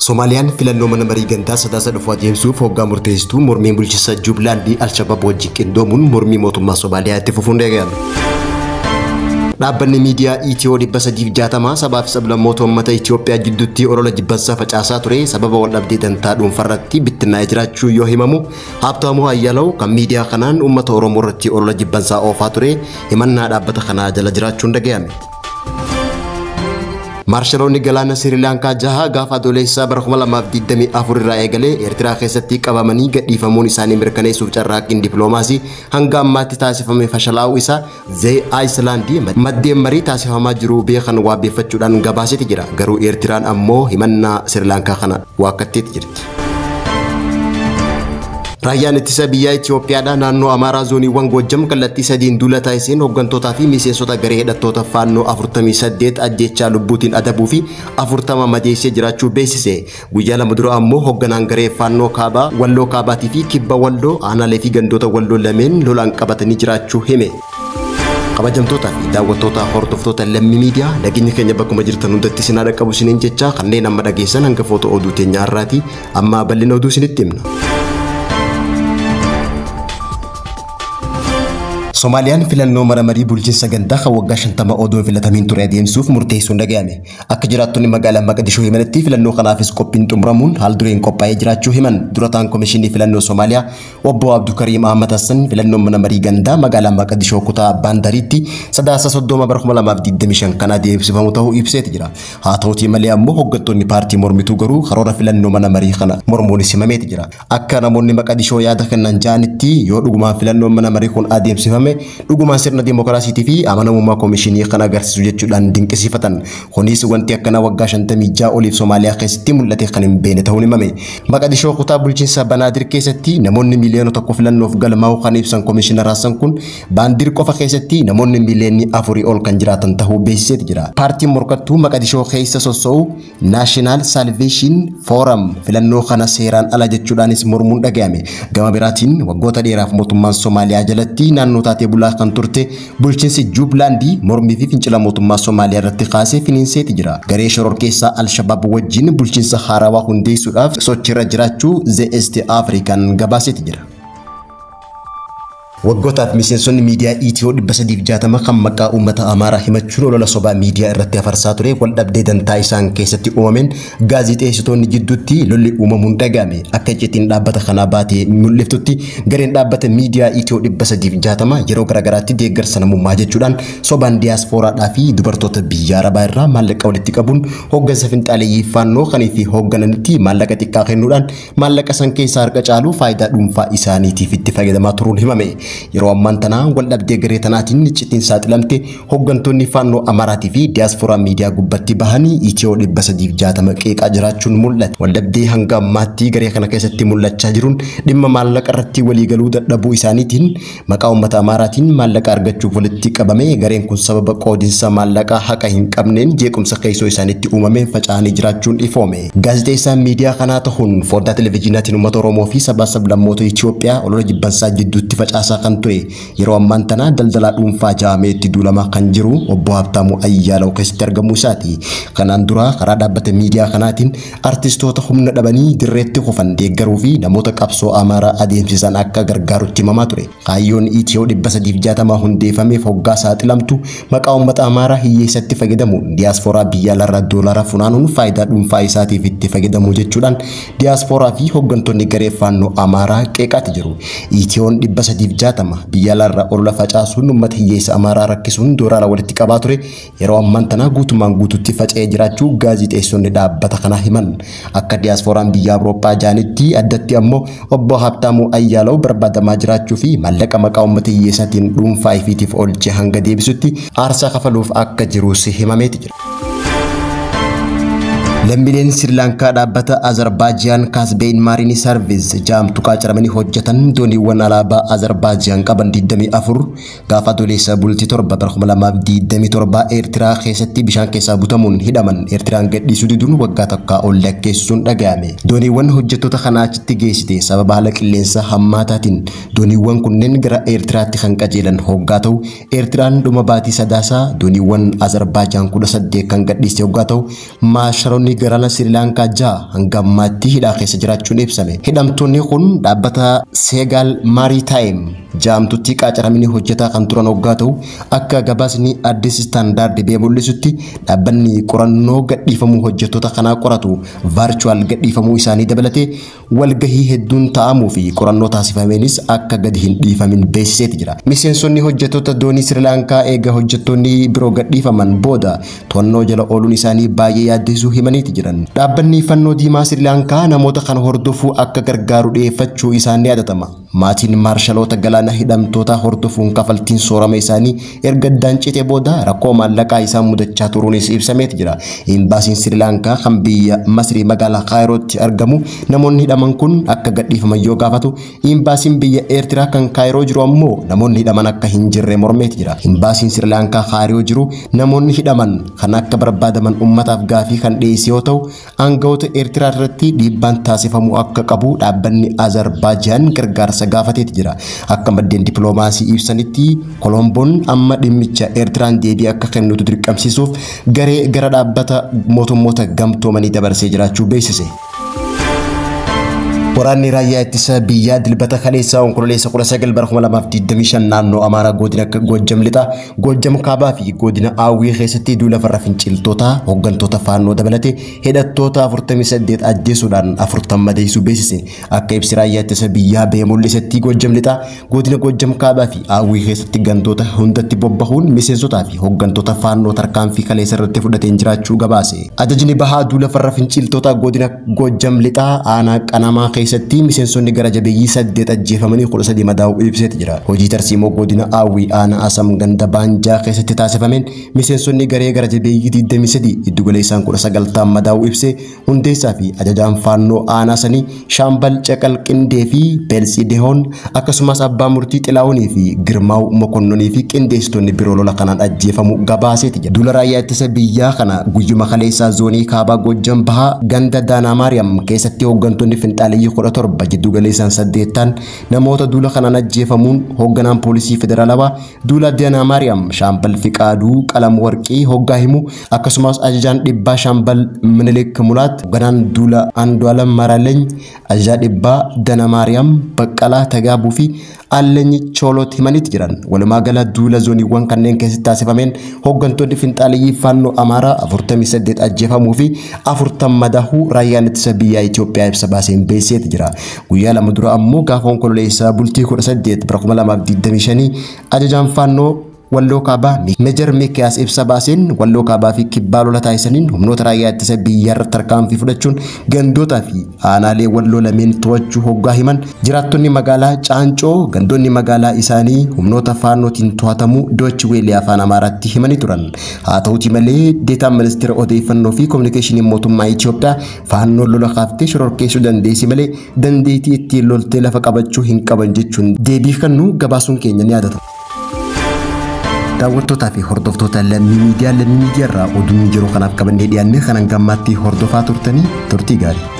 Soomaaliyaan filannoo mana marii gandaa sadaasa dhufu adeemsuuf hoggaa murteessituu mormiin bulchiinsa Jubilaandii Alshabaab wajjin qindoomuun mormii mootummaa Soomaaliyaa itti fufuun eegale. Dhaabbanni miidiyaa Itiyoo 360 sabaa fi sablammoota uummata Itiyoophiyaa jidduutti olola jibbansaa facaasaa ture sababa waldhabdee dantaa dhuunfarratti bittinnaa'ee jiraachuu yoo himamu, Haabtaamuu Ayyaalaw kan miidiyaa kanaan uummata Oromoo irratti olola jibbansaa oofaa ture himannaa dhaabbata kanaa jala jiraachuun dhaga'ame. Maarshaloonni galaana Sirilaankaa jaha gaafa adoolessaa bara 2024 irraa eegalee Eertiraa keessatti qabamanii gadhiifamuun isaanii mirkaneessuuf carraaqqiin dippiloomaasii hanga ammaatti taasifame fashalaa'uu isaa The Iceland maddeen marii taasifamaa jiru beekan waabbeeffachuudhaan gabaaseeti jira. Garuu Eertiraan ammoo himannaa Sirilaankaa kana waakkatteeti jirti. Raayyaan ittisa biyyaa Itiyoophiyaadhaa naannoo Amaaraa zooniiwwan Goojjam kallattii sadiin duula taasiseen hooggantootaa fi miseensota garee hidhattoota Faannoo 48 ajjeechaa lubbuutiin adabuu fi 40 madeessee jiraachuu beeksise. Guyyaa lama dura ammoo hoogganaan garee Faannoo Kaabaa, Walloo Kaabaatii fi Kibba Walloo aanaalee fi gandoota Walloo lameen lolaan qabatanii jiraachuu hime. Kabajamtootaa fi daawwattoota hordoftoota Lammii Miidiyaa, nageenya keenya bakkuma jirtan hundatti isin haa dhaqqabu isiniin jecha kanneen amma dhageessan hangafoota oduu teenya har'aati. Amma bal'ina oduu isinitti himna. Soomaaliyaan filannoo mana marii bulchiinsa gandaa kan waggaa 50 odoo hin filatamiin ture adeemsisuuf murteessuun dhaga'ame. Akka jiraattonni magaalaa Maqadishoo himanitti filannoo kanaafis qophiin xumuramuun haal dureen qophaa'ee jiraachuu himan. Durataan Komishinii Filannoo Soomaaliyaa Obbo Abdukariim Ahmad Hassan filannoon mana marii gandaa magaalaa Maqadishoo kutaa Baandariitti sadaasa 30 bara 2025 kan adeemsifamu ta'uu ibseeti jira. Haa ta'utii malee ammoo hooggantoonni paartii mormituu garuu karoora filannoo mana marii kana mormuunis himameeti jira. Akka namoonni Maqadishoo yaada kennan ja'anitti yoo dhugumaan filannoon mana marii kun adeemsifame dhugumaan sirna dimookiraasiitii fi amanamummaa komishinii kan agarsiisu jechuudhaan dinqisiifatan. Kunis wanti akkanaa waggaa 56 oliif Soomaaliyaa keessatti mul'ate kan hin beekne ta'uun himame. Maqadishoo kutaa bulchiinsa Banaadir keessatti namoonni miiliyoona tokko filannoof galmaa'uu kan ibsan komishinar Hassan kun Baandir qofa keessatti namoonni miiliyoonni 4 ol kan jiraatan ta'uu beeksiseeti jira. Paartiin morkattuu Maqadishoo keessa sossoo'u National Salvation Forum filannoo kana seeraan ala jechuudhaanis mormuun dhaga'ame. Gama biraatiin waggoota dheeraaf mootummaan Soomaaliyaa jalatti naannoo taatee bulaa kan turte bulchiinsi Jubilaandii mormii fi fincila mootummaa Soomaaliyaa irratti kaasee finiinseeti jira. Garee shororkeessaa Alshabaab wajjin bulchiinsa haarawaa hundeessuudhaaf sochiirra jiraachuu The East African gabaaseeti jira. Waggootaaf miseensonni miidiyaa Itiyoo 360 kan maqaa uummata Amaaraa himachuun olola sobaa miidiyaa irratti afarsaa ture waldhabdee dantaa isaan keessatti uumameen gaazixeessitoonni jidduutti lolli uumamuun dhaga'ame. Akka icciitiin dhaabbata kanaa baatee mul'iftutti gareen dhaabbata miidiyaa Itiyoo 360 yeroo garaagaraatti deeggarsa namummaa jechuudhaan sobaan diyaaspooraadhaa fi dubartoota biyya Arabaa irraa maallaqa walitti qabuun hooggansa finxaaleeyyii Faannoo kanii fi hooggananitti maallaqa xiqqaa kennuudhaan maallaqa san keessaa harka caalu faayidaa dhuunfaa isaaniitiif itti fayyadamaa turuun himame. Yeroo ammaan tanaa waldhabdee garee tanaatiin icciitiin saaxilamte hooggantoonni Faannoo Amaaraatii fi diyaaspooraa miidiyaa gubbatti bahanii Itiyoo 360 qeeqaa jiraachuun mul'ate. Waldhabdee hanga ammaatti garee kana keessatti mul'achaa jiruun dhimma maallaqa irratti waliigaluu dadhabuu isaaniitiin maqaa uummata Amaaraatiin maallaqa argachuuf walitti qabame gareen kun sababa qoodinsa maallaqaa haqa hin qabneen jeequmsa keessoo isaaniitti uumameen faca'anii jiraachuun ifoome. Gaazexeessaan miidiyaa kanaa ta'uun foddaa televezyiinaatiin uummata Oromoo fi sabaa sablammoota Itiyoophiyaa olola jibbansaa jidduutti facaasaa kan ture yeroo ammaan tanaa daldalaa dhuunfaa jaamee itti duulamaa kan jiru obbo Habtaamuu Ayyaalaw keessatti argamuu isaati. Kanaan dura karaa dhaabbata miidiyaa kanaatiin artistoota humna dhabanii dirreetti kufan deeggaruu fi namoota qabsoo Amaaraa adeemsisan akka gargaarutti himamaa ture. Kaayyoon Itiyoo 360 hundeeffameef hoggaa saaxilamtu maqaa uummata Amaaraa hiyyeessatti fayyadamuun diyaaspooraa biyya alaarraa doolaara funaanuun faayidaa dhuunfaa isaatiif itti fayyadamuu jechuudhaan diyaaspooraa fi hooggantoonni garee Faannoo Amaaraa qeeqaatti jiru. Itiyoon 360 biyya alaarraa olola facaasuun uummata hiyyeessa Amaaraa rakkisuun doolaara walitti qabaa ture yeroo ammaan tanaa guutumaan guututti faca'ee jiraachuu gaazixeessonni dhaabbata kanaa himan. Akka diyaasporaan biyya Awurooppaa jaanitti addatti ammoo obbo Habtaamuu Ayyaalaw barbaadamaa jiraachuu fi maallaqa maqaa uummata hiyyeessaatiin dhuunfaa ifiitiif oolchee hanga deebisutti aarsaa kafaluuf akka jirus himameeti jira. Lammiileen Sirilaankaa dhaabbata Azerbaajiyaan Kaasbeen Maarinii Sarviis jedhamtu qacaramanii hojjetan dooniiwwan alaabaa Azerbaajiyaan qaban 24 gaafa adoolessa bultii 7 bara 2027 Eertiraa keessatti bishaan keessaa butamuun hidhaman Eertiraan gadhiisuu diduun waggaa takkaa ol lakkeessuun dhaga'ame. Dooniiwwan hojjettoota kanaa achitti geessite sababa haala qilleensa hammaataatiin dooniiwwan kunneen gara Eertiraatti kan qajeelan hoggaa ta'u Eertiraan dhuma baatii sadaasaa dooniiwwan Azerbaajiyaan 18 kan gadhiiste hoggaa ta'u maasharoonni galaana Sirilaankaa 6 hanga ammaatti hidhaa keessa jiraachuun ibsame. Hidhamtoonni kun dhaabbata Seegaal Maritime jaamtutti qacaramanii hojjetaa kan turan hoggaa ta'u akka gabaasni Addis Standard bee mul'isutti dhaabbanni qorannoo gadhiifamuu hojjettoota kanaa qoratu virtual gadhiifamuu isaanii dabalatee walgahii hedduun taa'amuu fi qorannoo taasifameenis akka gadi hin dhiifamin beeksiseeti jira. Miseensonni hojjettoota doonii Sirilaankaa eega hojjettoonni biroo gadhiifaman booda to'annoo jala ooluun isaanii baay'ee yaaddessuu himaniiti jiran. Dhaabbanni fannoo diimaa Sirilaankaa namoota kana hordofuu akka gargaaru dhiyeeffachuu isaan ni yaadatama. Maatiin maarshaloota galaana hidhamtoota hordofuun kafaltiin soorama isaanii erga addaan cite booda rakkoo maallaqaa isaan mudachaa turuunis ibsameeti jira. Imbaasiin Sirilaankaa kan biyya Masrii magaalaa Kaayirootti argamu namoonni hidhaman kun akka gadhiifaman yoo gaafatu, imbaasiin biyya Eertiraa kan Kaayiroo jiru ammoo namoonni hidhaman akka hin jirre mormeeti jira. Imbaasiin Sirilaankaa Kaayiroo jiru namoonni hidhaman kan akka barbaadaman uummataaf gaafii kan dhiyeesse yoo ta'u, aangawoota Eertiraa irratti dhiibbaan taasifamuu akka qabu dhaabbanni Azerbaajaan gargaarsa gaafateeti jira. Akka maddeen dippiloomaasii ibsanitti Kolomboon amma dhimmicha Eertiraan deebii akka kennutu dirqamsiisuuf garee gara dhaabbata mootummoota gamtoomanii dabarsee jiraachuu beeksise. Waraanni raayyaa ittisa biyyaa dilbata kaleessaa onkololeessa 19 bara 2025 naannoo Amaaraa godina Goojjam Lixaa, Goojjam Kaabaa fi godina Aawwii keessatti duula farra finciltootaa hooggantoota faannoo dabalatee hidhattoota 48 ajjeesuudhaan 40 madeessuu beeksise. Akka ibsi raayyaa ittisa biyyaa ba'ee mul'isetti Goojjam Lixaa, godina Goojjam Kaabaa fi Aawwii keessatti gandoota hundatti bobbahuun miseensotaa fi hooggantoota faannoo tarkaanfii kaleessa irratti fudhateen jiraachuu gabaase. Ajajni bahaa duula farra finciltootaa godina Goojjam Lixaa aanaa Qanamaa keessatti miseensonni gara jabeeyyii 8 ajjeefamanii 13 madaa'uu ibseeti jira. Hojii tarsiimoo godina Aawwii aanaa Asam ganda Baanjaa keessatti taasifameen miseensonni garee gara jabeeyyii 23 giddu galeessaan 19 ta'an madaa'uu ibsee hundeessaa fi ajajaan faannoo aanaa sanii Shaambal Caqal Qindee fi Beeltsii Dehoon akkasumas abbaa murtii Xilaawunii fi Girmaaw Mokonnonii fi qindeessitoonni biroo lola kanaan ajjeefamu gabaaseeti jira. Duula raayyaa ittisa biyyaa kana guyyuma kaleessaa zoonii kaabaa Goojjam Bahaa ganda Daanaa Maariyaam keessatti hooggantoonni finxaaleeyyii 17 giddu galeessaan 8 ta'an namoota duula kanaan ajjeefamuun hoogganaan poolisii federaalawaa duula Daanaa Maariyaam Shaambal Fiqaaduu Qalam Warqii hoggaa himu akkasumas ajajaan dhibbaa Shaambal Minilik Mulaat hoogganaan duula Andu'aalam Maraaleny ajajaa dhibbaa Daanaa Maariyaam Baqqalaa Tagaabuu fi Allenyi Choolot himaniiti jiran. Walumaa gala duula zooniiwwan kanneen keessatti taasifameen hooggantoonni finxaaleeyyii faannoo Amaaraa 48 ajjeefamuu fi 40 madaahuu raayyaan ittisa biyyaa Itoophiyaa ibsa baaseen beeksiseeti jira. Guyyaa lama dura ammoo gaafa onkololeessaa bultii 18 bara 2025 ajajaan faannoo Walloo Kaabaa Meejar Mikiyaas ibsa baaseen Walloo Kaabaa fi Kibbaa lola taasisaniin humnoota raayyaa ittisa biyyaa irratti tarkaanfii fudhachuun gandootaa fi aanaalee Walloo lameen to'achuu hoggaa himan jiraattonni magaalaa Caancoo gandoonni magaalaa isaanii humnoota faannootiin to'atamuu Doochi Weelee afaan Amaaraatti himanii turan. Haa ta'uti malee deetaan ministeera odeeffannoo fi kominikeeshinii mootummaa Itoophiyaa faannoon lola kaaftee shororkeessuu dandeessi malee dandeettii ittiin loltee lafa qabachuu hin qaban jechuun deebii kennu gabaasuun keenya ni yaadatama. Daawwattootaa fi hordoftoota Lammii Miidiyaa, Lammii Miidiyaa irraa oduun jiru kanaaf qabannee dhiyaanne kanan gammaatti hordofaa turtanii turtii gaarii.